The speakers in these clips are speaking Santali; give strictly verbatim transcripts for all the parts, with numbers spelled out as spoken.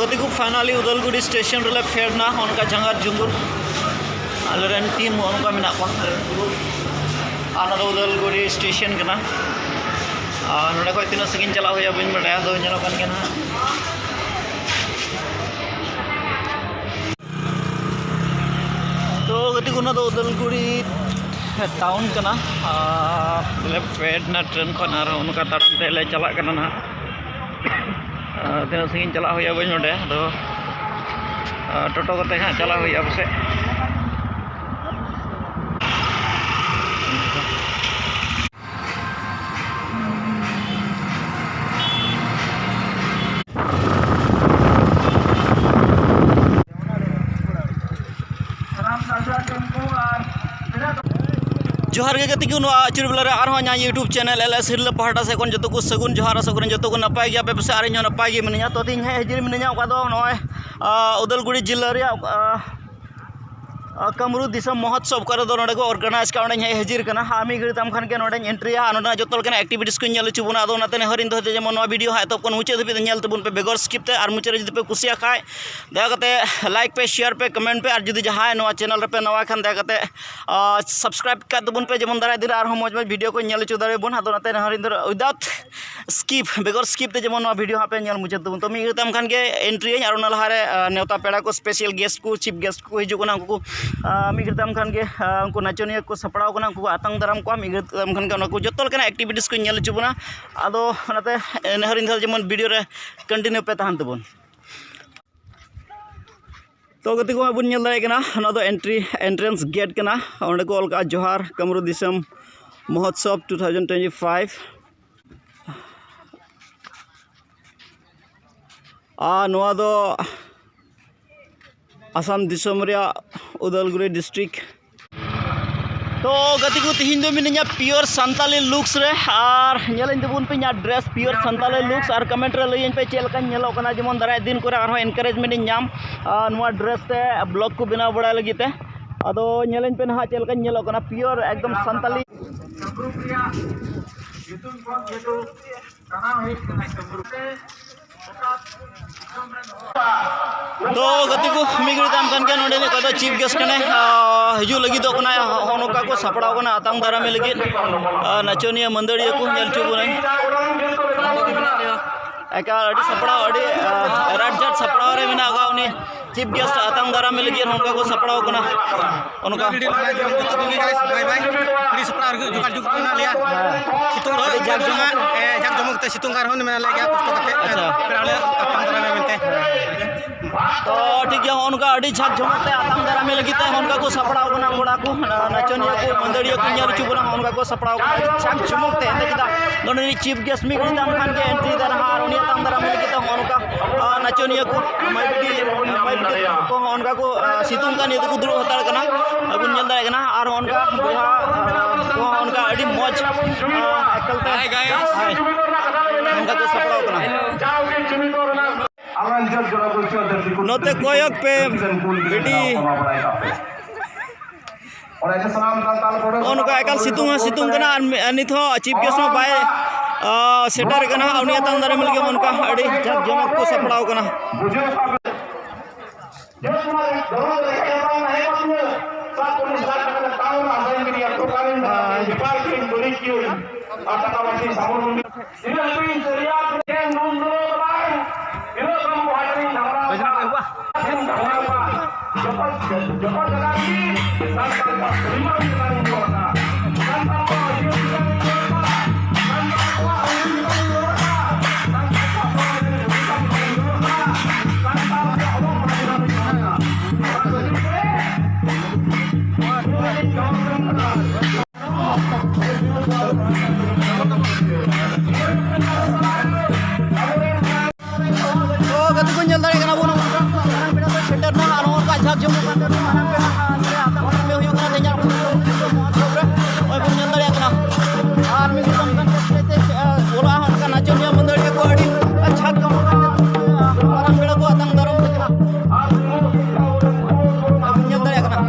ᱜᱟᱛᱮ ᱠᱚ, finally ᱩᱫᱟᱞᱜᱩᱲᱤ ᱥᱴᱮᱥᱚᱱ ᱨᱮᱞᱮ ᱯᱷᱮᱰ ᱱᱟ᱾ ᱚᱱᱠᱟ ᱡᱷᱟᱸᱜᱟᱨ ᱡᱷᱩᱸᱜᱩᱨ ᱟᱞᱮᱨᱮᱱ ᱴᱤᱢ ᱚᱱᱠᱟ ᱢᱮᱱᱟᱜ ᱠᱚᱣᱟ᱾ ᱟᱨ ᱱᱚᱰᱮ ᱩᱫᱟᱞᱜᱩᱲᱤ ᱥᱴᱮᱥᱚᱱ ᱠᱟᱱᱟ᱾ ᱟᱨ ᱱᱚᱰᱮ ᱠᱷᱚᱡ ᱛᱤᱱᱟᱹᱜ ᱥᱟᱺᱜᱤᱧ ᱪᱟᱞᱟᱜ ᱦᱩᱭᱩᱜᱼᱟ ᱵᱟᱹᱧ ᱵᱟᱰᱟᱭᱟ, ᱟᱫᱚ ᱧᱮᱞᱚᱜ ᱠᱟᱱ ᱜᱮᱭᱟ ᱱᱟᱦᱟᱜ᱾ ᱛᱚ ᱜᱟᱛᱮ ᱠᱚ, ᱚᱱᱟ ᱫᱚ ᱩᱫᱟᱞᱜᱩᱲᱤ ᱴᱟᱣᱩᱱ ᱠᱟᱱᱟ᱾ ᱟᱨ ᱞᱮ ᱯᱷᱮᱰ ᱱᱟ ᱴᱨᱮᱱ ᱠᱷᱚᱱ, ᱟᱨ ᱚᱱᱠᱟ ᱛᱟᱲᱟᱢ ᱛᱮᱞᱮ ᱪᱟᱞᱟᱜ ᱠᱟᱱᱟ ᱱᱟᱦᱟᱜ᱾ ᱟᱨ ᱛᱤᱱᱟᱹᱜ ᱥᱟᱺᱜᱤᱧ ᱪᱟᱞᱟᱜ ᱦᱩᱭᱩᱜᱼᱟ ᱵᱟᱹᱧ ᱵᱟᱰᱟᱭᱟ, ᱟᱫᱚ ᱟᱨ ᱴᱳᱴᱳ ᱠᱚᱛᱮ ᱦᱟᱸᱜ ᱪᱟᱞᱟᱜ ᱦᱩᱭᱩᱜᱼᱟ ᱯᱟᱥᱮᱡ᱾ ᱡᱚᱦᱟᱨ ᱜᱮ ᱜᱟᱛᱮ ᱠᱚ, ᱱᱚᱣᱟ ᱟᱹᱪᱩᱨ ᱵᱮᱞᱟ ᱨᱮ ᱟᱨᱦᱚᱸ ᱤᱧᱟᱹᱜ YouTube channel LS ᱦᱤᱨᱞᱟᱹ ᱯᱟᱦᱴᱟ ᱥᱮᱫ ᱠᱷᱚᱱ ᱡᱚᱛᱚ ᱠᱚ ᱥᱟᱹᱜᱩᱱ ᱡᱚᱦᱟᱨ᱾ ᱟᱥᱟ ᱠᱚᱨᱮ ᱡᱚᱛᱚ ᱠᱚ ᱱᱟᱯᱟᱭ ᱜᱮᱭᱟ ᱯᱮ ᱯᱟᱥᱮᱡ, ᱟᱨ ᱤᱧ ᱦᱚᱸ ᱱᱟᱯᱟᱭ ᱜᱮ ᱢᱤᱱᱟᱹᱧᱟ᱾ ᱛᱚ ᱛᱮᱦᱮᱧ ᱦᱮᱡ ᱦᱟᱹᱡᱤᱨ ᱢᱤᱱᱟᱹᱧᱟ ᱚᱠᱟ ᱫᱚ ᱱᱚᱜᱼᱚᱭ, ᱟ, ᱩᱫᱟᱞᱜᱩᱲᱤ ᱡᱤᱞᱟᱹ ᱨᱮᱭᱟᱜ, ᱟ, ᱟ, ᱠᱟᱢᱨᱩ ᱫᱤᱥᱚᱢ ᱢᱚᱦᱳᱛᱥᱚᱵ ᱚᱠᱟ ᱨᱮᱫᱚ ᱱᱚᱰᱮ ᱠᱚ organize ᱠᱟᱜᱼᱟ, ᱚᱸᱰᱮᱧ ᱦᱮᱡ ᱦᱟᱹᱡᱤᱨ ᱠᱟᱱᱟ᱾ ᱟᱨ ᱢᱤᱫ ᱜᱷᱟᱹᱲᱤᱡ ᱛᱟᱭᱚᱢ ᱠᱷᱟᱱ ᱜᱮ ᱱᱚᱰᱮᱧ entry ᱭᱟ᱾ ᱟᱨ ᱱᱚᱰᱮᱱᱟᱜ ᱡᱚᱛᱚ ᱞᱮᱠᱟᱱᱟᱜ activities ᱠᱚᱧ ᱧᱮᱞ ᱦᱚᱪᱚ ᱵᱚᱱᱟ᱾ ᱟᱫᱚ ᱚᱱᱟᱛᱮ ᱱᱮᱦᱚᱨᱤᱧ ᱫᱚᱦᱚᱭ ᱫᱟ ᱡᱮᱢᱚᱱ ᱱᱚᱣᱟ video ᱦᱟᱸᱜ ᱮᱛᱚᱦᱚᱵ ᱠᱷᱚᱱ ᱢᱩᱪᱟᱹᱫ ᱫᱷᱟᱹᱵᱤᱡ ᱫᱚ ᱧᱮᱞ ᱛᱟᱵᱚᱱ ᱯᱮ ᱵᱮᱜᱚᱨ skip ᱛᱮ᱾ ᱟᱨ ᱢᱩᱪᱟᱹᱫ ᱨᱮ ᱡᱩᱫᱤ ᱯᱮ ᱠᱩᱥᱤᱭᱟᱜ ᱠᱷᱟᱡ ᱫᱟᱭᱟ ᱠᱟᱛᱮ like ᱯᱮ, share ᱯᱮ, comment ᱯᱮ, ᱟᱨ ᱡᱩᱫᱤ ᱡᱟᱦᱟᱸᱭ ᱱᱚᱣᱟ channel ᱨᱮᱯᱮ ᱱᱟᱣᱟ ᱠᱷᱟᱱ ᱫᱟᱭᱟ ᱠᱟᱛᱮ, ᱟ, subscribe ᱠᱟᱜ ᱛᱟᱵᱚᱱ ᱯᱮ, ᱡᱮᱢᱚᱱ ᱫᱟᱨᱟᱭ ᱫᱤᱱ ᱨᱮ ᱟᱨᱦᱚᱸ ᱢᱚᱡᱽ ᱢᱚᱡᱽ video ᱠᱚᱧ ᱧᱮᱞ ᱦᱚᱪᱚ ᱫᱟᱲᱮᱭᱟᱵᱚᱱ᱾ ᱟᱫᱚ ᱚᱱᱟᱛᱮ ᱱᱮᱦᱚᱨᱤᱧ ᱫᱚ without skip, ᱵᱮᱜᱚᱨ skip ᱛᱮ ᱡᱮᱢᱚᱱ ᱱᱚᱣᱟ video ᱦᱟᱸᱜ ᱯᱮ ᱧᱮᱞ ᱢᱩᱪᱟᱹᱫ ᱛᱟᱵᱚᱱ᱾ ᱛᱚ ᱢᱤᱫ ᱜᱷᱟᱹᱲᱤᱡ ᱛᱟᱭᱚᱢ ᱠᱷᱟᱱ ᱜᱮ entry ᱟᱹᱧ, ᱟᱨ ᱚᱱᱟ ᱞᱟᱦᱟᱨᱮ, ᱟ, ᱱᱮᱣᱛᱟ ᱯᱮᱲᱟ ᱠᱚ, special guest ᱠᱚ, chief guest ᱠᱚ ᱦᱤᱡᱩᱜ ᱠᱟᱱᱟ᱾ ᱩᱱᱠᱩ ᱠᱚ, ᱟ, ᱢᱤᱫ ᱜᱷᱟᱹᱲᱤᱡ ᱛᱟᱭᱚᱢ ᱠᱷᱟᱱ ᱜᱮ, ᱟ, ᱩᱱᱠᱩ ᱱᱟᱪᱚᱱᱤᱭᱟᱹ ᱠᱚ ᱥᱟᱯᱲᱟᱣ ᱠᱟᱱᱟ, ᱩᱱᱠᱩ ᱠᱚ ᱟᱛᱟᱝ ᱫᱟᱨᱟᱢ ᱠᱚᱣᱟ᱾ ᱢᱤᱫ ᱜᱷᱟᱹᱲᱤᱡ ᱛᱟᱭᱚᱢ ᱠᱷᱟᱱ ᱜᱮ ᱚᱱᱟ ᱠᱚ ᱡᱚᱛᱚ ᱞᱮᱠᱟᱱᱟᱜ activities ᱠᱚᱧ ᱧᱮᱞ ᱦᱚᱪᱚ ᱵᱚᱱᱟ᱾ ᱟᱫᱚ ᱚᱱᱟᱛᱮ, ᱮ, ᱱᱮᱦᱚᱨᱤᱧ ᱫᱚᱦᱚᱭ ᱡᱮᱢᱚᱱ video ᱨᱮ continue ᱯᱮ ᱛᱟᱦᱮᱱ ᱛᱟᱵᱚᱱ᱾ ᱛᱚ ᱜᱟᱛᱮ ᱠᱚ, ᱵᱚᱱ ᱧᱮᱞ ᱫᱟᱲᱮᱭᱟᱜ ᱠᱟᱱᱟ, ᱱᱚᱣᱟ ᱫᱚ entry, entrance gate ᱠᱟᱱᱟ᱾ ᱚᱸᱰᱮ ᱠᱚ ᱚᱞ ᱠᱟᱜᱼᱟ, "ᱡᱚᱦᱟᱨ ᱠᱟᱢᱨᱩ ᱫᱤᱥᱚᱢ ᱢᱚᱦᱳᱛᱥᱚᱵ two thousand twenty five", ᱟᱨ ᱱᱚᱣᱟ ᱫᱚ ᱟᱥᱟᱢ ᱫᱤᱥᱚᱢ ᱨᱮᱭᱟᱜ ᱩᱫᱟᱞᱜᱩᱲᱤ district᱾ ᱛᱚ ᱜᱟᱛᱮ ᱠᱚ, ᱛᱤᱦᱤᱧ ᱫᱚ ᱢᱤᱱᱟᱹᱧᱟ pure ᱥᱟᱱᱛᱟᱞᱤ looks ᱨᱮ, ᱟᱨ ᱧᱮᱞᱟᱹᱧ ᱛᱟᱵᱚᱱ ᱯᱮ ᱤᱧᱟᱹᱜ dress pure ᱥᱟᱱᱛᱟᱞᱤ looks, ᱟᱨ comment ᱨᱮ ᱞᱟᱹᱭᱟᱹᱧ ᱯᱮ ᱪᱮᱫ ᱞᱮᱠᱟᱧ ᱧᱮᱞᱚᱜ ᱠᱟᱱᱟ, ᱡᱮᱢᱚᱱ ᱫᱟᱨᱟᱭ ᱫᱤᱱ ᱠᱚᱨᱮ ᱟᱨᱦᱚᱸ encouragement ᱤᱧ ᱧᱟᱢ, ᱟᱨ ᱱᱚᱣᱟ dress ᱛᱮ vlog ᱠᱚ ᱵᱮᱱᱟᱣ ᱵᱟᱲᱟᱭ ᱞᱟᱹᱜᱤᱫ ᱛᱮ᱾ ᱟᱫᱚ ᱧᱮᱞᱟᱹᱧ ᱯᱮ ᱱᱟᱦᱟᱜ ᱪᱮᱫ ᱞᱮᱠᱟᱧ ᱧᱮᱞᱚᱜ ᱠᱟᱱᱟ, pure ᱮᱠᱫᱚᱢ ᱥᱟᱱᱛᱟᱞᱤ᱾ ᱛᱚ ᱜᱟᱛᱮ ᱠᱚ, ᱢᱤᱫ ᱜᱷᱟᱹᱲᱤᱡ ᱛᱟᱭᱚᱢ ᱠᱷᱟᱱ ᱜᱮ ᱱᱚᱰᱮ ᱨᱤᱱᱤᱡ ᱚᱠᱚᱭ ᱫᱚ ᱪᱤᱯ ᱜᱮᱥᱴ ᱠᱟᱱᱟᱭ, ᱟᱨ ᱦᱤᱡᱩᱜ ᱞᱟᱹᱜᱤᱫᱚᱜ ᱠᱟᱱᱟᱭ᱾ ᱦᱚᱸᱜᱼᱚ ᱱᱚᱝᱠᱟ ᱠᱚ ᱥᱟᱯᱲᱟᱣ ᱠᱟᱱᱟ ᱟᱛᱟᱝ ᱫᱟᱨᱟᱢᱮ ᱞᱟᱹᱜᱤᱫ, ᱟᱨ ᱱᱟᱪᱚᱱᱤᱭᱟᱹ ᱢᱟᱹᱫᱟᱹᱲᱤᱭᱟᱹ ᱠᱚ ᱧᱮᱞ ᱦᱚᱪᱚ ᱵᱚᱱᱟᱭ᱾ ᱮᱠᱟᱞ ᱟᱹᱰᱤ ᱥᱟᱯᱲᱟᱣ, ᱟᱹᱰᱤ, ᱟᱨ, ᱨᱟᱴ ᱡᱷᱟᱴ ᱥᱟᱯᱲᱟᱣ ᱨᱮ ᱢᱮᱱᱟᱜ ᱠᱚᱣᱟ᱾ ᱩᱱᱤ ᱪᱤᱯ ᱜᱮᱥᱴ ᱟᱛᱟᱝ ᱫᱟᱨᱟᱢᱮ ᱞᱟᱹᱜᱤᱫ ᱦᱚᱸ ᱚᱱᱠᱟ ᱠᱚ ᱥᱟᱯᱲᱟᱣ ᱠᱟᱱᱟ᱾ ᱚᱱᱠᱟ ᱟᱹᱰᱤ ᱱᱟᱯᱟᱭ ᱡᱚᱢ ᱠᱟᱛᱮ ᱜᱮ guys, bye bye᱾ ᱟᱹᱰᱤ ᱥᱟᱯᱲᱟᱣ ᱨᱮᱜᱮ ᱡᱚᱜᱟᱲ ᱡᱩᱜᱽ ᱢᱮᱱᱟᱜ ᱞᱮᱭᱟ᱾ ᱥᱤᱛᱩᱝ ᱨᱮᱦᱚᱸ ᱟᱹᱰᱤ ᱡᱟᱠ ᱡᱚᱢᱚᱠ᱾ ᱮ, ᱡᱟᱠ ᱡᱚᱢᱚᱠ ᱛᱮ ᱥᱤᱛᱩᱝ ᱠᱟᱱ ᱨᱮᱦᱚᱸ ᱢᱮᱱᱟᱜ ᱞᱮ ᱜᱮᱭᱟ ᱠᱚᱥᱴᱚ ᱠᱟᱛᱮ᱾ ᱟᱪᱪᱷᱟ᱾ ᱯᱮᱲᱟ ᱦᱚᱲ ᱞᱮ ᱟᱛᱟᱝ ᱫᱟᱨᱟᱢᱮ ᱢᱮᱱᱛᱮ᱾ ᱛᱚ ᱴᱷᱤᱠ ᱜᱮᱭᱟ, ᱦᱚᱸᱜᱼᱚ ᱱᱚᱝᱠᱟ ᱟᱹᱰᱤ ᱡᱟᱠ ᱡᱚᱢᱚᱠ ᱛᱮ ᱟᱛᱟᱝ ᱫᱟᱨᱟᱢᱮ ᱞᱟᱹᱜᱤᱫ ᱛᱮ ᱦᱚᱸᱜᱼᱚ ᱱᱚᱝᱠᱟ ᱠᱚ ᱥᱟᱯᱲᱟᱣ ᱠᱟᱱᱟ ᱠᱚᱲᱟ ᱠᱚ, ᱱᱟᱪᱚᱱᱤᱭᱟᱹ ᱠᱚ, ᱢᱟᱹᱫᱟᱹᱲᱤᱭᱟᱹ ᱠᱚ ᱧᱮᱞ ᱦᱚᱪᱚ ᱵᱚᱱᱟ᱾ ᱦᱚᱸᱜᱼᱚ ᱱᱚᱝᱠᱟ ᱠᱚ ᱥᱟᱯᱲᱟᱣ ᱠᱟᱱᱟ ᱟᱹᱰᱤ ᱡᱟᱠ ᱡᱚᱢᱚᱠ ᱛᱮ᱾ ᱮᱱᱛᱮ ᱪᱮᱫᱟᱜ ᱱᱚᱰᱮ ᱨᱤᱱᱤᱡ ᱪᱤᱯ ᱜᱮᱥᱴ ᱢᱤᱫ ᱜᱷᱟᱹᱲᱤ ᱛᱟᱭᱚᱢ ᱠᱷᱟᱱ ᱜᱮ ᱮᱱᱴᱨᱤ ᱫᱟ ᱱᱟᱦᱟᱜ, ᱟᱨ ᱩᱱᱤ ᱟᱛᱟᱝ ᱫᱟᱨᱟᱢ ᱞᱟᱹᱜᱤᱫ ᱛᱮ ᱦᱚᱸᱜᱼᱚ ᱱᱚᱝᱠᱟ, ᱟᱨ ᱱᱟᱪᱚᱱᱤᱭᱟᱹ ᱠᱚ, ᱢᱟᱹᱭ ᱵᱤᱴᱤ, ᱢᱟᱹᱭ ᱵᱤᱴᱤ ᱠᱚ ᱦᱚᱸᱜᱼᱚ ᱱᱚᱝᱠᱟ ᱠᱚ, ᱟᱨ ᱥᱤᱛᱩᱝ ᱠᱟᱱ ᱤᱭᱟᱹ ᱛᱮᱠᱚ ᱫᱩᱲᱩᱵ ᱦᱟᱛᱟᱲ ᱠᱟᱱᱟ, ᱟᱵᱚᱱ ᱧᱮᱞ ᱫᱟᱲᱮᱭᱟᱜ ᱠᱟᱱᱟ᱾ ᱟᱨ ᱦᱚᱸᱜᱼᱚ ᱱᱚᱝᱠᱟ ᱵᱚᱭᱦᱟ, ᱟᱨ ᱠᱚ ᱦᱚᱸᱜᱼᱚ ᱱᱚᱝᱠᱟ ᱟᱹᱰᱤ ᱢᱚᱡᱽ, ᱟᱨ ᱮᱠᱟᱞ ᱛᱮ, ᱦᱟᱭ ᱜᱟᱭᱥ᱾ ᱦᱟᱭ, ᱱᱚᱝᱠᱟ ᱠᱚ ᱥᱟᱯᱲᱟᱣ ᱠᱟᱱᱟ᱾ ᱱᱚᱛᱮ ᱠᱚᱭᱚᱜ ᱯᱮ, ᱵᱤᱴᱤ᱾ ᱱᱚᱜᱼᱚ ᱱᱚᱝᱠᱟ ᱮᱠᱟᱞ ᱥᱤᱛᱩᱝ ᱦᱚᱸ ᱥᱤᱛᱩᱝ ᱠᱟᱱᱟ, ᱟᱨ ᱢᱤ-, ᱟᱨ ᱱᱤᱛ ᱦᱚᱸ ᱪᱤᱯ ᱜᱮᱥᱴ ᱦᱚᱸ ᱵᱟᱭ, ᱟ, ᱥᱮᱴᱮᱨ ᱠᱟᱱᱟ᱾ ᱩᱱᱤ ᱟᱛᱟᱝ ᱫᱟᱨᱟᱢ ᱞᱟᱹᱜᱤᱫ ᱚᱱᱠᱟ ᱟᱹᱰᱤ ᱡᱟᱠ ᱡᱚᱢᱚᱠ ᱠᱚ ᱥᱟᱯᱲᱟᱣ ᱠᱟᱱᱟ᱾ ᱛᱚ ᱜᱟᱛᱮ ᱠᱚ ᱧᱮᱞ ᱫᱟᱲᱮᱭᱟᱜ ᱠᱟᱱᱟ ᱵᱚᱱ, ᱢᱟᱨᱟᱝ ᱯᱮᱲᱟ ᱫᱚ ᱥᱮᱴᱮᱨ ᱱᱟ ᱟᱨ ᱱᱚᱜᱼᱚ ᱱᱚᱝᱠᱟ ᱡᱷᱟᱠ ᱡᱷᱚᱢᱚᱨ ᱠᱟᱛᱮ ᱢᱟᱨᱟᱝ ᱯᱮᱲᱟ ᱟᱨ ᱱᱚᱰᱮ ᱟᱛᱟᱝ ᱫᱟᱨᱟᱢ ᱦᱩᱭᱩᱜ ᱠᱟᱱᱟ ᱛᱮᱦᱮᱧᱟᱜ ᱢᱚᱦᱳᱛᱥᱚᱵ ᱨᱮ᱾ ᱱᱚᱜᱼᱚᱭ ᱵᱚᱱ ᱧᱮᱞ ᱫᱟᱲᱮᱭᱟᱜ ᱠᱟᱱᱟ᱾ ᱟᱨ ᱢᱤᱫ ᱫᱤᱥᱚᱢ ᱠᱟᱱ ᱛᱮ ᱛᱮ ᱚᱞᱟᱜ ᱦᱚᱸ ᱚᱱᱠᱟ ᱱᱟᱪᱚᱱᱤᱭᱟᱹ ᱢᱟᱹᱫᱟᱹᱲᱤᱭᱟᱹ ᱠᱚ ᱟᱹᱰᱤ ᱡᱷᱟᱠ ᱡᱷᱚᱢᱚᱨ ᱠᱟᱛᱮ ᱢᱟᱨᱟᱝ ᱯᱮᱲᱟ ᱠᱚ ᱟᱛᱟᱝ ᱫᱟᱨᱟᱢ ᱠᱟᱱᱟ᱾ ᱟᱨ ᱵᱚᱱ ᱧᱮᱞ ᱫᱟᱲᱮᱭᱟᱜ ᱠᱟᱱᱟ᱾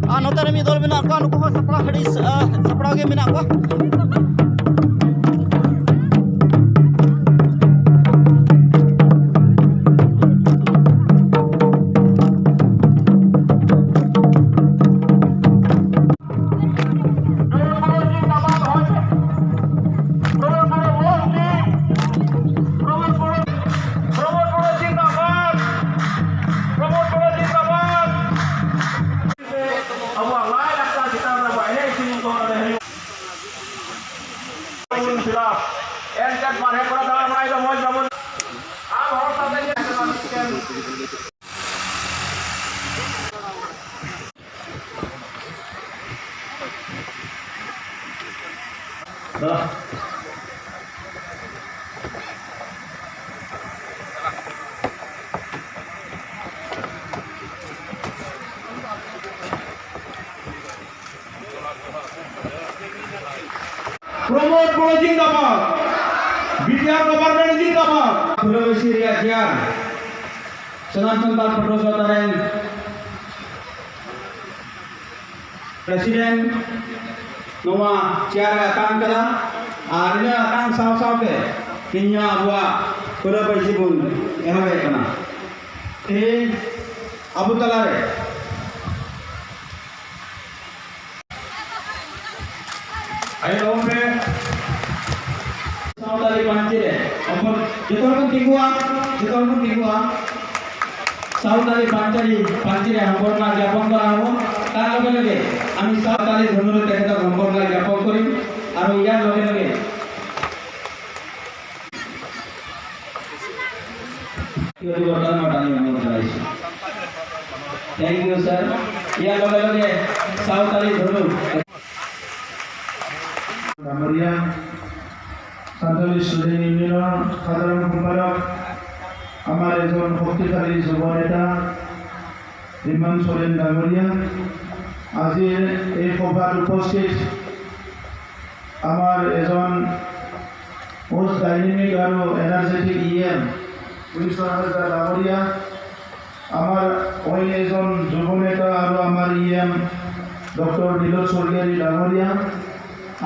ᱟᱨ ᱱᱚᱛᱮ ᱨᱮ ᱢᱤᱫ ᱫᱚᱞ ᱢᱮᱱᱟᱜ ᱠᱚᱣᱟ, ᱱᱩᱠᱩ ᱦᱚᱸ ᱥᱟᱯᱲᱟᱣ ᱟᱹᱰᱤ ᱥᱟᱯᱲᱟᱣ ᱜᱮ ᱢᱮᱱᱟᱜ ᱠᱚᱣᱟ᱾ ᱟᱵᱚᱣᱟᱜ ᱞᱟᱭ ᱞᱟᱠᱪᱟᱨ ᱪᱮᱛᱟᱱ ᱨᱮ ᱟᱵᱚᱣᱟᱜ ᱮᱱᱮᱡ ᱥᱮᱨᱮᱧ ᱠᱚ ᱱᱚᱰᱮ ᱦᱩᱭᱩᱜ ᱛᱟᱵᱚᱱ ᱠᱷᱤᱞᱟᱯ᱾ ᱮᱱᱛᱮᱫ ᱵᱟᱨᱦᱮ ᱠᱚᱨᱮ ᱫᱟᱬᱟ ᱵᱟᱲᱟᱭ ᱫᱚ ᱢᱚᱡᱽ ᱵᱟᱵᱚᱱ, ᱟᱨ ᱦᱚᱲ ᱥᱟᱶᱛᱮ ᱧᱮᱞ ᱨᱮᱱᱟᱜ ᱢᱤᱫᱴᱮᱱ ᱯᱨᱚᱢᱳᱫ ᱵᱚᱲᱚ ᱡᱤᱱᱫᱟᱵᱟᱫ, ᱵᱤᱴᱤᱟᱨ ᱜᱚᱵᱷᱚᱨᱱᱢᱮᱱᱴ ᱡᱤᱱᱫᱟᱵᱟᱫ᱾ ᱯᱷᱩᱞᱟᱹᱵᱟᱹᱭᱥᱤ ᱨᱮᱭᱟᱜ ᱪᱮᱭᱟᱨ ᱥᱟᱱᱟᱢ ᱥᱟᱱᱛᱟᱲ ᱯᱟᱹᱴᱷᱩᱣᱟᱹ ᱥᱟᱶᱛᱟ ᱨᱮᱱ ᱯᱨᱮᱥᱤᱰᱮᱱᱴ ᱱᱚᱣᱟ ᱪᱮᱭᱟᱨ ᱮ ᱟᱛᱟᱝ ᱠᱟᱫᱟ᱾ ᱟᱨ ᱤᱱᱟᱹ ᱟᱛᱟᱝ ᱥᱟᱶ ᱥᱟᱶᱛᱮ ᱛᱮᱦᱮᱧ ᱟᱵᱚᱣᱟᱜ ᱯᱷᱩᱞᱟᱹᱵᱟᱹᱭᱥᱤ ᱵᱚᱱ ᱮᱦᱚᱵᱮᱫ ᱠᱟᱱᱟ᱾ ᱛᱮᱦᱮᱧ ᱟᱵᱚ ᱛᱟᱞᱟᱨᱮ ᱟᱭᱳ ᱵᱟᱵᱟ ᱯᱮ ᱥᱟᱶᱛᱟᱞᱤ ᱯᱟᱹᱧᱪᱤ ᱨᱮ ᱦᱚᱯᱚᱱ, ᱡᱚᱛᱚ ᱦᱚᱲ ᱵᱚᱱ ᱛᱤᱸᱜᱩᱜᱼᱟ, ᱡᱚᱛᱚ ᱦᱚᱲ ᱵᱚᱱ ᱛᱤᱸᱜᱩᱜᱼᱟ᱾ ᱥᱟᱶᱛᱟᱞᱤ ᱯᱟᱹᱧᱪᱤ, ᱯᱟᱹᱧᱪᱤ ᱨᱮ ᱦᱚᱯᱚᱱ ᱨᱮᱱᱟᱜ ᱡᱟᱯᱚᱱ ᱠᱚᱨᱟ ᱦᱚᱵᱚ᱾ ᱛᱟᱨ ᱞᱚᱜᱮ ᱞᱚᱜᱮ ᱟᱢᱤ ᱥᱟᱶᱛᱟᱞᱤ ᱫᱷᱩᱱᱩ ᱨᱮ ᱛᱮᱦᱮᱧ ᱫᱚ ᱦᱚᱯᱚᱱ ᱨᱮᱱᱟᱜ ᱡᱟᱯᱚᱱ ᱠᱚᱨᱤ᱾ ᱟᱨ ᱤᱭᱟᱨ ᱞᱚᱜᱮ ᱞᱚᱜᱮ Thank you, sir. ᱤᱭᱟᱨ ᱞᱚᱜᱮ ᱞᱚᱜᱮ ᱥᱟᱶᱛᱟᱞᱤ ᱫᱷᱩᱱᱩ᱾ ডাঙৰীয়া, Santali Student Union-ৰ সাধাৰণ সম্পাদক, আমাৰ এজন শক্তিশালী যুৱ নেতা বিমান চৰেণ ডাঙৰীয়া, আজিৰ এই সভাত উপস্থিত আমাৰ এজন most dynamic আৰু energetic E M Pulish Hazarika ডাঙৰীয়া, আমাৰ অইন এজন যুৱ নেতা আৰু আমাৰ E M doctor Nilot Swargiary ডাঙৰীয়া,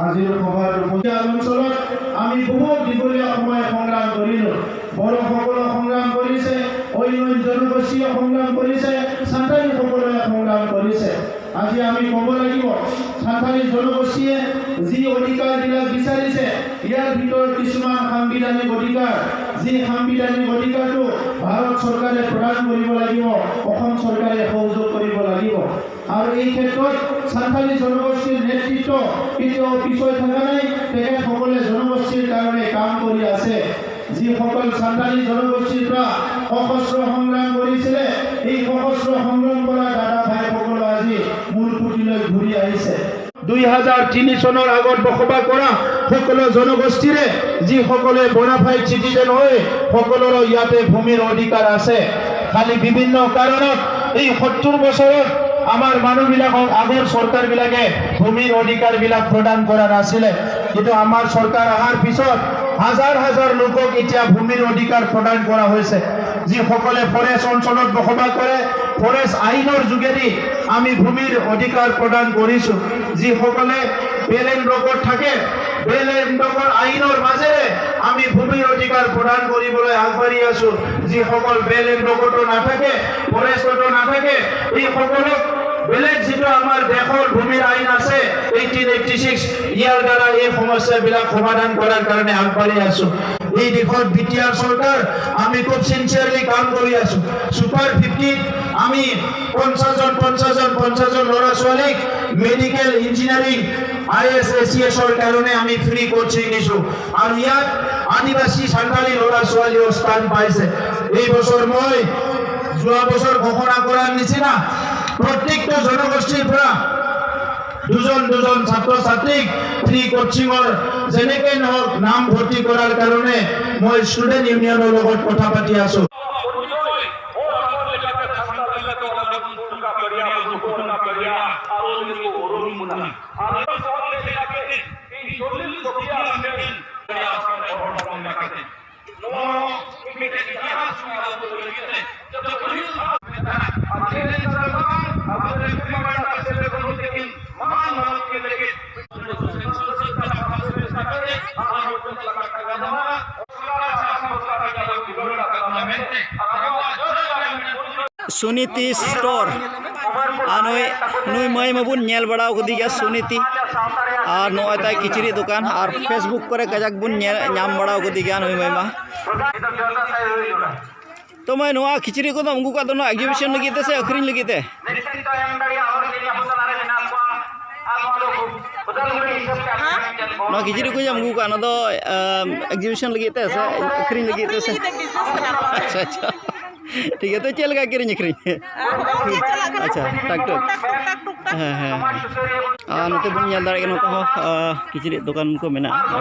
আজিৰ সভাত উপস্থিত। অঞ্চলত আমি বহুত দীঘলীয়া সময় সংগ্ৰাম কৰিলো। বড়োসকলেও সংগ্ৰাম কৰিছে, অন্য জনগোষ্ঠীয়ে সংগ্ৰাম কৰিছে, চান্তালীসকলেও সংগ্ৰাম কৰিছে। আজি আমি ক'ব লাগিব, চান্তালী জনগোষ্ঠীয়ে যি অধিকাৰবিলাক বিচাৰিছে, ইয়াৰ ভিতৰত কিছুমান সাংবিধানিক অধিকাৰ, যি সাংবিধানিক অধিকাৰটো ভাৰত চৰকাৰে প্ৰদান কৰিব লাগিব, অসম চৰকাৰে সহযোগ কৰিব লাগিব। আৰু এই ক্ষেত্ৰত চান্তালী জনগোষ্ঠীৰ নেতৃত্ব কেতিয়াও পিছুৱাই থকা নাই। তেখেতসকলে জনগোষ্ঠীৰ কাৰণে কাম কৰি আছে। যিসকল চান্তালী জনগোষ্ঠীৰ পৰা সশস্ত্ৰ সংগ্ৰাম কৰিছিলে, এই সশস্ত্ৰ সংগ্ৰাম কৰা দাদা ভাইসকলো আজি মূল সুঁতিলৈ ঘূৰি আহিছে। দুই হাজাৰ তিনি চনৰ আগত বসবাস কৰা সকলো জনগোষ্ঠীৰে, যিসকলে বনাফাইড চিটিজেন হয়, সকলোৰে ইয়াতে ভূমিৰ অধিকাৰ আছে। খালি বিভিন্ন কাৰণত এই সত্তৰ বছৰত আমাৰ মানুহবিলাকক, আগৰ চৰকাৰবিলাকে ভূমিৰ অধিকাৰবিলাক প্ৰদান কৰা নাছিলে, কিন্তু আমাৰ চৰকাৰ অহাৰ পিছত হাজাৰ হাজাৰ লোকক এতিয়া ভূমিৰ অধিকাৰ প্ৰদান কৰা হৈছে। যিসকলে ফৰেষ্ট অঞ্চলত বসবাস কৰে, ফৰেষ্ট আইনৰ যোগেদি আমি ভূমিৰ অধিকাৰ প্ৰদান কৰিছো। যিসকলে বেলেগ ব্লকত থাকে, বেলেগ ব্লকৰ আইনৰ মাজেৰে আমি ভূমিৰ অধিকাৰ প্ৰদান কৰিবলৈ আগবাঢ়ি আছো। যিসকল বেলেগ ব্লকতো নাথাকে, ফৰেষ্টতো নাথাকে, এই সকলক বেলেগ যিটো আমাৰ দেশৰ ভূমিৰ আইন আছে, এইটিন এইটি ছিক্স, ইয়াৰ দ্বাৰা এই সমস্যাবিলাক সমাধান কৰাৰ কাৰণে আগবাঢ়ি আছো। এই দেশত বি টি আৰ চৰকাৰ, আমি খুব চিনচিয়াৰলি কাম কৰি আছো। ছুপাৰ ফিফটিত আমি পঞ্চাশ জন, পঞ্চাশ জন, পঞ্চাশ জন ল'ৰা ছোৱালীক মেডিকেল, ইঞ্জিনিয়াৰিং, আই এ এছ, এ চি এছৰ কাৰণে আমি ফ্ৰী কোচিং দিছো। আৰু ইয়াত আদিবাসী চান্তালী ল'ৰা ছোৱালীয়েও স্থান পাইছে। এই বছৰ মই যোৱা বছৰ ঘোষণা কৰাৰ নিচিনা প্ৰত্যেকটো জনগোষ্ঠীৰ পৰা দুজন দুজন ছাত্ৰ ছাত্ৰীক ফ্ৰী কোচিঙৰ যেনেকে নহওক নাম ভৰ্তি কৰাৰ কাৰণে মই ষ্টুডেণ্ট ইউনিয়নৰ লগত কথা পাতি আছো। ᱥᱩᱱᱤᱛᱤ ᱥᱴᱳᱨ᱾ ᱟᱨ ᱱᱩᱭ, ᱱᱩᱭ ᱢᱟᱹᱭ ᱢᱟᱵᱚᱱ ᱧᱮᱞ ᱵᱟᱲᱟ ᱠᱟᱫᱮ ᱜᱮᱭᱟ, ᱥᱩᱱᱤᱛᱤ᱾ ᱟᱨ ᱱᱚᱜᱼᱚᱭ ᱛᱟᱭ ᱠᱤᱪᱨᱤᱡ ᱫᱚᱠᱟᱱ, ᱟᱨ Facebook ᱠᱚᱨᱮ ᱠᱟᱡᱟᱠ ᱵᱚᱱ ᱧᱮᱞ ᱧᱟᱢ ᱵᱟᱲᱟ ᱠᱟᱫᱮ ᱜᱮᱭᱟ ᱱᱩᱭ ᱢᱟᱹᱭ ᱢᱟ᱾ ᱛᱚ ᱢᱟᱹᱭ, ᱱᱚᱣᱟ ᱠᱤᱪᱨᱤᱡ ᱠᱚᱫᱚᱢ ᱟᱹᱜᱩ ᱠᱟᱜ ᱫᱚ ᱱᱚᱣᱟ exhibition ᱞᱟᱹᱜᱤᱫ ᱛᱮ ᱥᱮ ᱟᱹᱠᱷᱨᱤᱧ ᱞᱟᱹᱜᱤᱫ ᱛᱮ? ᱱᱚᱣᱟ ᱠᱤᱪᱨᱤᱡ ᱠᱚ ᱟᱹᱜᱩ ᱠᱟᱜ, ᱱᱚᱣᱟ ᱫᱚ, ᱟᱢ, exhibition ᱞᱟᱹᱜᱤᱫ ᱛᱮ ᱥᱮ ᱟᱹᱠᱷᱨᱤᱧ ᱞᱟᱹᱜᱤᱫ ᱛᱮ ᱥᱮ? ᱟᱹᱠᱷᱨᱤᱧ ᱞᱟᱹᱜᱤᱫ ᱵᱤᱡᱽᱱᱮᱥ ᱠᱟᱱᱟ ᱱᱚᱣᱟ᱾ ᱟᱪᱪᱷᱟ, ᱟᱪᱪᱷᱟ, ᱴᱷᱤᱠ ᱜᱮᱭᱟ᱾ ᱛᱚ ᱪᱮᱫ ᱞᱮᱠᱟ ᱠᱤᱨᱤᱧ ᱟᱹᱠᱷᱨᱤᱧ? ᱟᱨ ᱦᱚᱸᱜᱼᱚᱭ ᱪᱮᱫ ᱪᱟᱞᱟᱜ ᱠᱟᱱᱟ? ᱟᱪᱪᱷᱟ, ᱴᱟᱠ ᱴᱩᱠ᱾ ᱴᱟᱠ ᱴᱩᱠ, ᱴᱟᱠ ᱴᱩᱠ᱾ ᱦᱮᱸ, ᱦᱮᱸ, ᱦᱮᱸ᱾ ᱟᱨ ᱱᱚᱛᱮ ᱵᱚᱱ ᱧᱮᱞ ᱫᱟᱲᱮᱭᱟᱜ ᱠᱟᱱᱟ, ᱱᱚᱛᱮ ᱦᱚᱸ, ᱟᱸ, ᱠᱤᱪᱨᱤᱡ ᱫᱚᱠᱟᱱ ᱠᱚ ᱢᱮᱱᱟᱜᱼᱟ᱾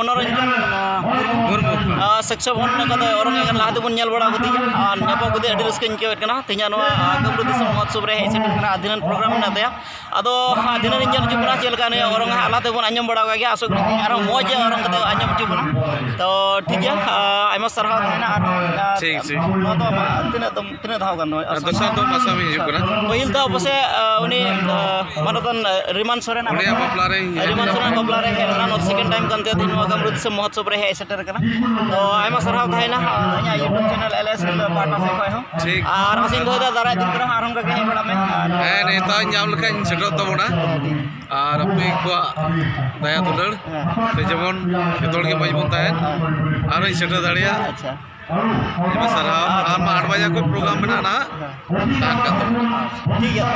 ᱢᱚᱱᱳᱨᱚᱧᱡᱚᱱ, ᱟᱸ, ᱢᱩᱨᱢᱩ᱾ ᱟᱸ, ᱥᱟᱠᱪᱷᱟ ᱵᱷᱚᱱ ᱱᱚᱝᱠᱟ ᱫᱚ ᱚᱨᱚᱝ ᱮᱠᱷᱟᱱ ᱞᱟᱦᱟ ᱛᱮᱵᱚᱱ ᱧᱮᱞ ᱵᱟᱲᱟ ᱠᱟᱫᱮᱭᱟ ᱟᱨ ᱧᱟᱯᱟᱢ ᱠᱟᱛᱮ ᱟᱹᱰᱤ ᱨᱟᱹᱥᱠᱟᱹᱧ ᱟᱹᱭᱠᱟᱹᱣᱮᱫ ᱠᱟᱱᱟ᱾ ᱛᱮᱦᱮᱧᱟᱜ ᱱᱚᱣᱟ, ᱟᱸ, ᱠᱟᱹᱢᱨᱩ ᱫᱤᱥᱚᱢ ᱢᱚᱦᱚᱛᱥᱚᱵᱽ ᱨᱮ ᱦᱮᱡ ᱥᱮᱴᱮᱨ ᱠᱟᱱᱟ, ᱟᱹᱰᱤ ᱫᱤᱱᱟᱱ ᱯᱨᱳᱜᱨᱟᱢ ᱢᱮᱱᱟᱜ ᱛᱟᱭᱟ᱾ ᱟᱫᱚ, ᱟᱸ, ᱫᱷᱤᱱᱟᱹᱱ ᱤᱧ ᱧᱮᱞ ᱦᱚᱪᱚ ᱠᱟᱱᱟ ᱪᱮᱫ ᱞᱮᱠᱟ ᱱᱩᱭ ᱚᱨᱚᱝ ᱦᱟᱸᱜ ᱞᱟᱦᱟ ᱛᱮᱵᱚᱱ ᱟᱸᱡᱚᱢ ᱵᱟᱲᱟ ᱠᱟᱜ ᱜᱮᱭᱟ, ᱟᱥᱚᱜ ᱠᱟᱹᱱᱟᱹᱧ ᱟᱨᱦᱚᱸ ᱢᱚᱡᱽ ᱚᱨᱚᱝ ᱠᱟᱛᱮ ᱟᱸᱡᱚᱢ ᱦᱚᱪᱚ ᱵᱚᱱᱟ᱾ ᱛᱚ ᱴᱷᱤᱠ ᱜᱮᱭᱟ, ᱟᱸ, ᱟᱭᱢᱟ ᱥᱟᱨᱦᱟᱣ ᱛᱟᱦᱮᱱᱟ ᱟᱨ, ᱟᱸ, ᱴᱷᱤᱠ, ᱴᱷᱤᱠ᱾ ᱱᱚᱣᱟ ᱫᱚ ᱟᱢᱟᱜ ᱛᱤᱱᱟᱹᱜ ᱫᱚᱢ ᱛᱤᱱᱟᱹᱜ ᱫᱷᱟᱣ ᱜᱟᱱ ᱱᱚᱜᱼᱚᱭ ᱟᱨ ᱫᱚᱥᱟᱨ ᱫᱚ ᱢᱟᱥᱟᱢ ᱦᱤᱡᱩᱜ ᱠᱟᱱᱟ᱾ ᱯᱟᱹᱦᱤᱞ ᱫᱷᱟᱣ ᱯᱟᱥᱮ, ᱟᱸ, ᱩᱱᱤ, ᱟᱸ, ᱢᱟᱱᱚᱛᱟᱱ, ᱟᱸ, ᱨᱤᱢᱟᱱ ᱥᱚᱨᱮᱱ ᱟᱜ ᱨᱤᱢᱟᱱ ᱥᱚᱨᱮᱱ ᱵᱟᱯᱞᱟ ᱨᱮ ᱦᱮᱡ ᱞᱮᱱᱟ, ᱱᱚᱣᱟ ᱫᱚ ᱥᱮᱠᱮᱱᱰ ᱴᱟᱭᱤᱢ ᱠᱟᱱ ᱛᱟᱭᱟ ᱛᱮᱦᱮᱧ ᱱᱚᱣᱟ ᱠᱟᱹᱢᱨᱩ ᱫᱤᱥᱚᱢ ᱢᱚᱦᱚᱛᱥᱚᱵᱽ ᱨᱮ ᱦᱮᱡ ᱥᱮᱴᱮᱨ ᱠᱟᱱᱟ᱾ ᱛᱚ ᱟᱭᱢᱟ ᱥᱟᱨᱦᱟᱣ ᱛᱟᱦᱮᱱᱟ, ᱟᱸ, ᱤᱧᱟᱹᱜ YouTube ᱪᱮᱱᱮᱞ ᱮᱞ ᱮᱥ ᱯᱟᱦᱴᱟ ᱥᱮᱫ ᱠᱷᱚᱱ ᱦᱚᱸ᱾ ᱴᱷᱤᱠ᱾ ᱟᱨ ᱟᱥᱤᱧ ᱫᱚᱦᱚᱭᱮᱫᱟ ᱫᱟᱨᱟᱭ ᱫᱤᱱ ᱠᱚᱨᱮ ᱦᱚᱸ ᱟᱨᱦᱚᱸ ᱚᱱᱠᱟ ᱜᱮ ᱦᱮᱡ ᱵᱟᱲᱟᱜ ᱢᱮ᱾ ᱟᱨ ᱦᱮᱸ, ᱱᱮᱣᱛᱟ ᱧᱟᱢ ᱞᱮᱠᱷᱟᱱ ᱥᱮᱴᱮᱨᱚᱜ ᱛᱟᱵᱚᱱᱟ᱾ ᱦᱮᱸ, ᱴᱷᱤᱠ᱾ ᱟᱨ ᱟᱯᱮ ᱠᱚᱣᱟᱜ ᱫᱟᱭᱟ ᱫᱩᱞᱟᱹᱲ ᱦᱮᱸ᱾ ᱛᱮ ᱡᱮᱢᱚᱱ ᱡᱚᱛᱚ ᱦᱚᱲ ᱜᱮ ᱢᱚᱡᱽ ᱵᱚᱱ ᱛᱟᱦᱮᱱ, ᱦᱮᱸ᱾ ᱟᱨᱦᱚᱸᱧ ᱥᱮᱴᱮᱨ ᱫᱟᱲᱮᱭᱟᱜ᱾ ᱟᱪᱪᱷᱟ᱾ ᱟᱭᱢᱟ ᱥᱟᱨᱦᱟᱣ᱾ ᱟᱪᱪᱷᱟ᱾ ᱟᱢᱟᱜ ᱟᱴ ᱵᱟᱡᱟ ᱠᱷᱚᱱ ᱯᱨᱳᱜᱨᱟᱢ ᱢᱮᱱᱟᱜᱼᱟ ᱱᱟᱦᱟᱜ᱾ ᱦᱮᱸ᱾ ᱛᱟᱦᱮᱱ ᱠᱟᱱ ᱛᱟᱵᱚᱱᱟ᱾ ᱴᱷᱤᱠ ᱜᱮᱭᱟ᱾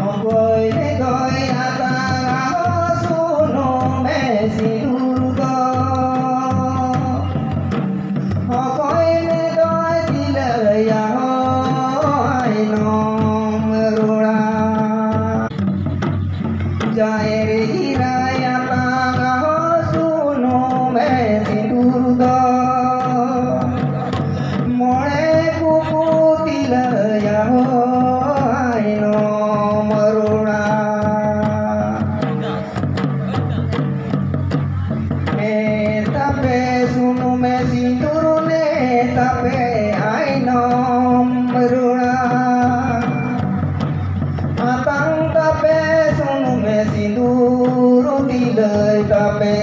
ᱚᱠᱚᱭ ᱨᱮᱫᱚᱭ ᱟᱛᱟᱝᱟ ᱦᱚᱸ ᱥᱩᱱᱩᱢᱮ ᱥᱤᱸᱫᱩᱨ ᱫᱚ? ᱚᱠᱚᱭ ᱨᱮᱫᱚᱭ ᱛᱤᱞᱟᱹᱭᱟ ᱦᱚᱸ ᱟᱭᱱᱚᱢ ᱨᱚᱲᱟ? ᱡᱟᱦᱮᱨ ᱮᱨᱟᱭ ᱟᱛᱟᱝᱟ ᱦᱚᱸ ᱥᱩᱱᱩᱢᱮ ᱥᱤᱸᱫᱩᱨ ᱫᱚ᱾ ᱢᱚᱬᱮ ᱠᱚᱠᱚ ᱛᱤᱞᱟᱹᱭᱟ ᱦᱚᱸ ᱟᱭᱱᱚᱢ ᱨᱚᱲᱟ᱾ ᱱᱮ ᱛᱟᱯᱮ ᱥᱩᱱᱩᱢᱮ ᱥᱤᱸᱫᱩᱨ, ᱱᱮ ᱛᱟᱯᱮ ᱟᱭᱱᱚᱢ ᱨᱚᱲᱟ᱾ ᱟᱛᱟᱝ ᱛᱟᱯᱮ ᱥᱩᱱᱩᱢᱮ ᱥᱤᱸᱫᱩᱨ, ᱛᱤᱞᱟᱹᱭ ᱛᱟᱯᱮ